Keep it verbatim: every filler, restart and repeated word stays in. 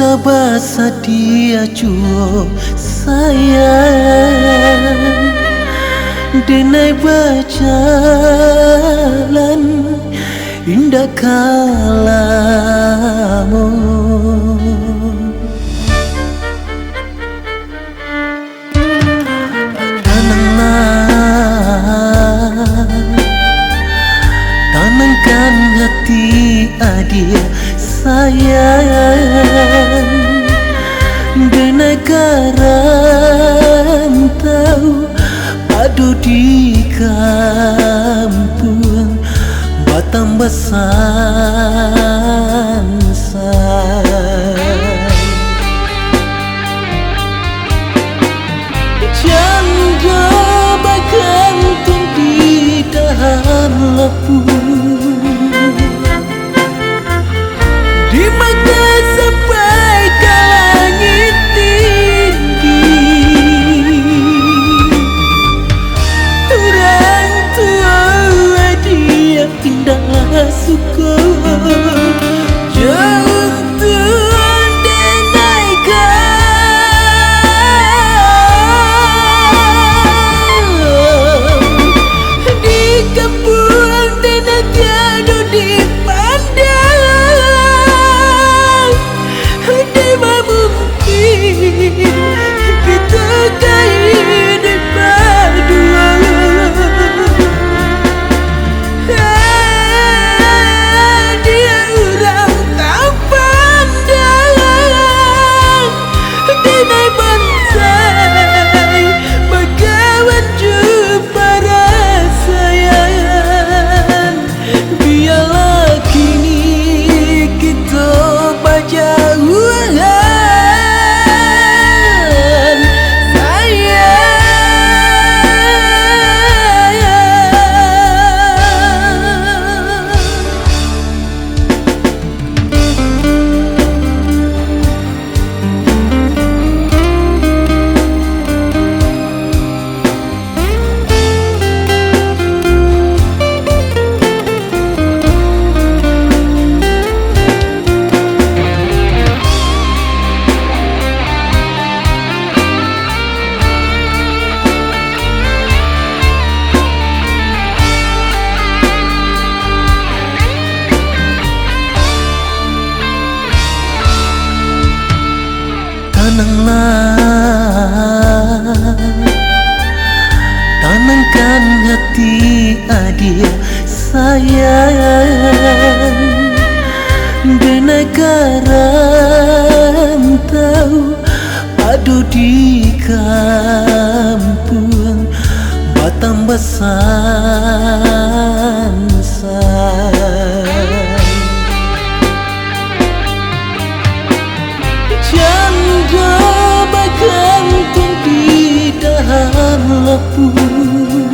Tabasadiah juo sayang, denai bajalan indak ka lamo. Tananglah, tanangkan hati adiak sayang, denai ka rantau, ado di kampuang batambah sansai. Jan jo bagantuang di dahan lapuak, di mata sampai ka langik tinggi. Urang tuo adiak indaklah suko jo untuak denai ka di kampuang denai tiado dipandang. Dima mungkin kito ka iduik baduo? Adiak urang tapandang, denai bansai bakawan jo parasaian. Bialah kini kito bajauahan, sayang. Tananglah, tanangkan hati adiak sayang, denai ka rantau, ado di kampuang batambah sansai. Jan jo bagantuang di dahan lapuak,